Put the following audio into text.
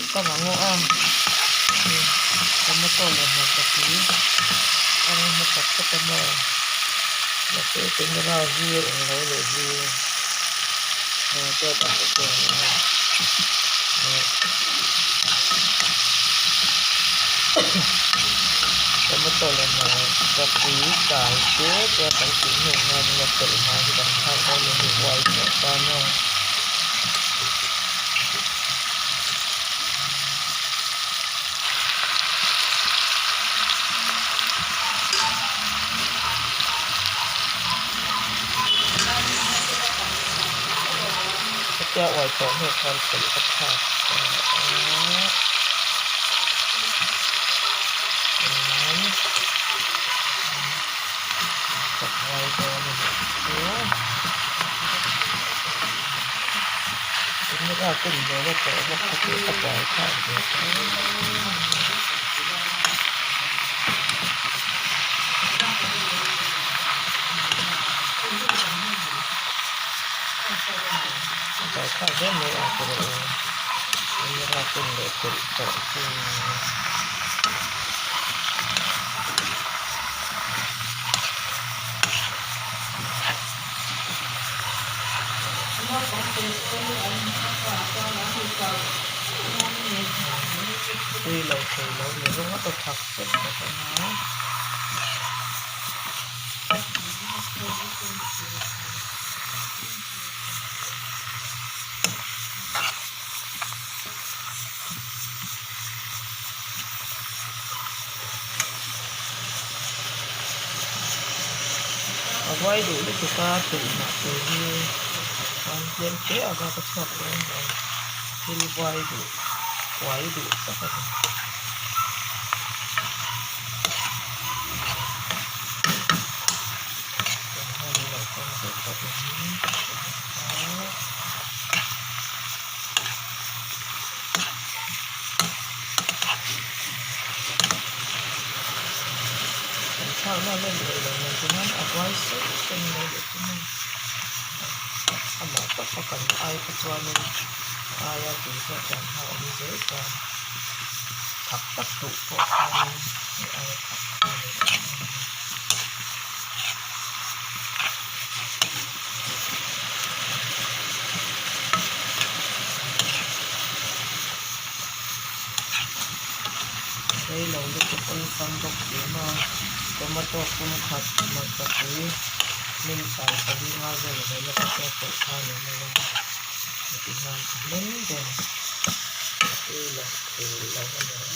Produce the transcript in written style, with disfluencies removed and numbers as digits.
ka mamawh a tomato leh hmarcha pui kang hmasa phawt a maw mahse camera hi a englo leh hi dawt a tomato leh hmarcha pui kai te chuan kan tih hnu hian a pelh hma hi kan thlak dawn a ni uai tawh ta maw. Hetia uai tawh hnu khan pelh ka thlak ta a. Ka uai dawn a nih chu. Camera ken leh la tawh bawk kha chu a buai thlak ve tho a buai thlak hle mai ang chu rawh u camera ken leh telh tawh chu. Tui lo thei lo ni rawng a tawthak vek bawk a nia. A vai duh lutuk a tih mah tur hi chuan tlem te a bak a chhuak dawn lo thil vai duh uai duh tak a ni. Kan thlakna a lan leh lo nen chuan a buai sawt sawt mai leh chu mai amah tawp a kan ai kha chuanin aia tui zawk dan kha a awm zel chuan thak tak duh pawh khanin hei aia thak kha a ni leh ang. Rei lo lutuk awlsam bawk si maw tomato pum khat hmarcha pui hnim sai pali nga vel vel a patea pawlh kha a ni mai a heti hian a hming ber tui lo thei lo a ni.